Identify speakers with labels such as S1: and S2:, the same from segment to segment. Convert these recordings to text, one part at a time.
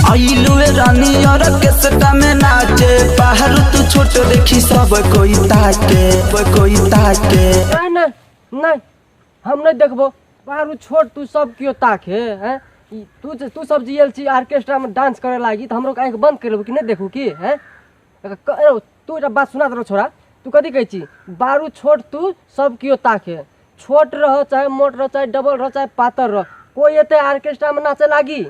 S1: आइलू रानी और केसटा में नाचे, बाहर तू छोट देखी सब कोई ताके, सब कोई ताके।
S2: नहीं नहीं नहीं, हम नहीं देखबो। बाहर छोट तू सब क्यों ताके हैं? ई तू तू सब जियल छी ऑर्केस्ट्रा में डांस करे लागी त हमरो के आँख बंद कर लेबो कि नहीं देखू की हैं? तू एकटा बात सुना दे छोरा, तू कथी कहै छी? बारू छोट तू सब केओ ताके, छोट रह चाहे मोट रह चाहे डबल रह चाहे पातर रह, कोई एते ऑर्केस्ट्रा में नाचे लागी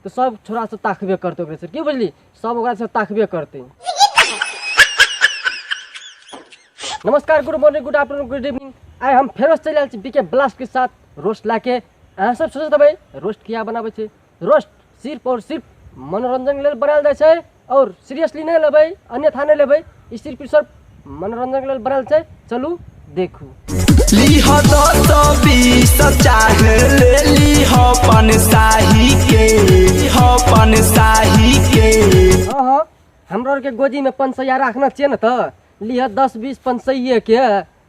S2: तो सब छोरा सब ताकबे करते ओकरे से, की बुझली? सब ओकरा से ताकबे करते। नमस्कार, good morning, good afternoon, good evening. आइ हम फेरो चलि आयल छी बीके ब्लास्ट के साथ रोस्ट लाके। अहाँ सब सोचैत हेबै रोस्ट किया बनाबै छै? रोस्ट सिर्फ और सिर्फ मनोरंजन लेल बनायल जाइ छै और सीरियसली नहि लेबै, अन्यथा नहि लेबै, ई सिर्फ सिर्फ मनोरंजन लेल बनायल छै। चलू देखू।
S1: लीह 10 20 चाहे ले लीह पन शाही के, लीह पन शाही के।
S2: हाँ हाँ, हमरो आरके गोजी में 500 राखना चाहिए न, त लिह 10 20 500 के।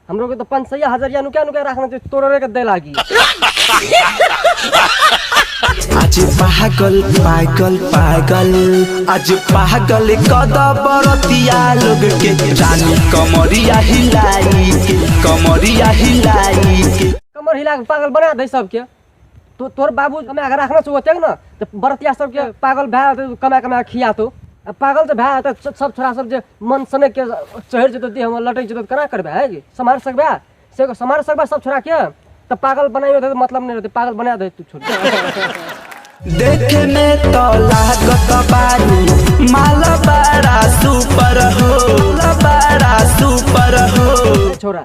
S2: हमरो के तो 500 हजरिया नुका नुका राखना चाहिए, तोरे के दे लागी।
S1: आज पागल पागल पागल, आज पागल कद बरतिया लोग के, रानी कमरिया हिलाई के, कमरिया हिलाई के।
S2: कमर हिला के पागल बना दे सबके। तो तोर बाबू कमा के राखना छौ ओतेक न, त बरतिया सबके पागल भए जेतौ, कमा कमा के खियातो। आ पागल तऽ भए जेतौ, सब छोरा सब जे मन सनक के चढ़ि जेतौ देहमे, लटकि जेतौ, तऽ केना करबै है गे? सम्हारि सकबै? से सम्हारि सकबै सब छोरा के? तऽ पागल बनाइयो दे, मतलब नहि रहतै, पागल बना दे तू छोड़।
S1: देखे में तो लागत बारू माल बड़ा सुपर हो, बड़ा सुपर हो।
S2: छोरा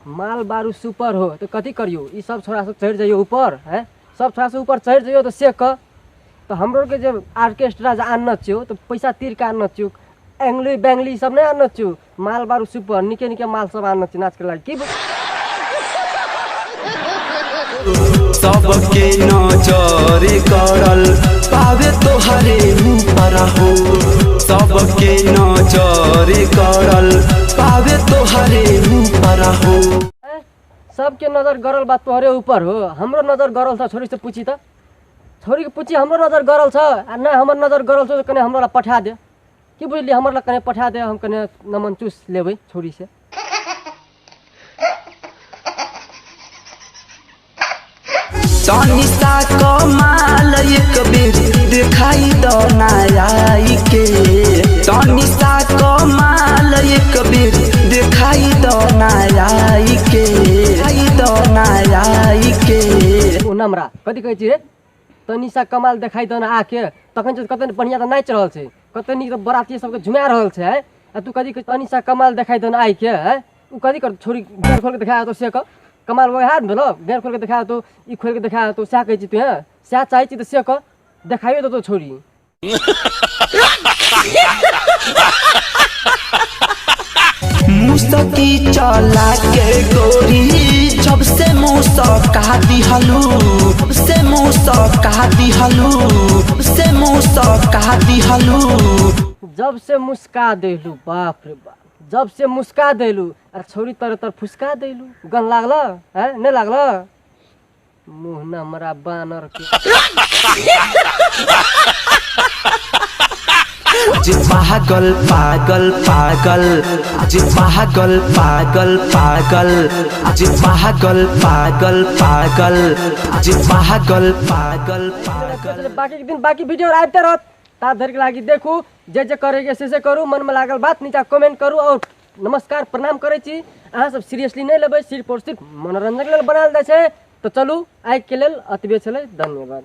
S2: माल बारू सुपर हो तऽ कथी करियौ? ई सब छोरा सब चढ़ि जइयौ ऊपर, हैं? सब छोरा सब ऊपर चढ़ि जइयौ तऽ से कह। तऽ हमरो के जे ऑर्केस्ट्रा जे आनने छियौ तऽ पैसा तीर के आनने छियौ, एंगली बैंगली सब नहि आनने छियौ, माल बारू सुपर निके निके माल सब आनने छियौ नाच के लागी। की
S1: सबके नजर करल पावे तोहरे ऊपर हो, सबके नजर करल पावे तोहरे ऊपर हो।
S2: सबके नजर गरल बा तोहरे ऊपर हो, हमरो नजर गरल छ। छोरी से पूछी त, छोरी के पूछी हमरो नजर गरल छ? आ नहि हमर नजर गरल छ तऽ कने हमरा पठा दे, की बुझलियै? हमर लग कने पठा दे, हम कने नमन चूस लेबै छोरी से।
S1: तनी सा कमाल एक बेर दिखाई दो नाई के, तनी सा कमाल एक बेर दिखाई दो नाई के, दिखाई दो नाई के।
S2: ओ नमरा कथी कहै छी रे? तनी सा कमाल देखाइ दो न आके। तखन से कते बढ़िया तऽ नाचि रहल छै, कते नीक तऽ बराती सबके झुमा रहल छै, आँय? आ तू कथी तनी सा कमाल देखाइ दो न आइ के, आँय? उ कथी कर छोरी गेर खोल के देखा तो से कह कमाल वएह ने भेलो, गेर खोल के देखा तो ई खोल के देखा तो सएह कहै छी तू, हैं? सएह चाहै छी तऽ से कह, देखाइयो देतौ छोरी।
S1: मुसकी चला के गोरी जब से मुसका दिहलू, जब से मुसका दिहलू, जब से मुसका दिहलू।
S2: जब से मुस्का देलू, बाप रे बाप, जब से मुस्का देलू आ छौरी तर तर फुसका देलू। गन लागल हैं? नहि लागल? मुँह नमरा बानर के।
S1: आज पागल पागल पागल, आज पागल पागल पागल, आज पागल पागल पागल, आज पागल पागल पागल।
S2: बाकी दिन बाकी वीडियो आबिते रहत, ता धरिके लागि देखू, जे जे करैके से से करू, मनमे लागल बात नीचा कमेंट करू। और नमस्कार प्रणाम करै छी। अहाँ सब सीरियसली नहि लेबै, सिर्फ और सिर्फ मनोरंजन लेल बनायल जाइ छै। तऽ चलू आइके लेल अतबे छलै, धन्यवाद।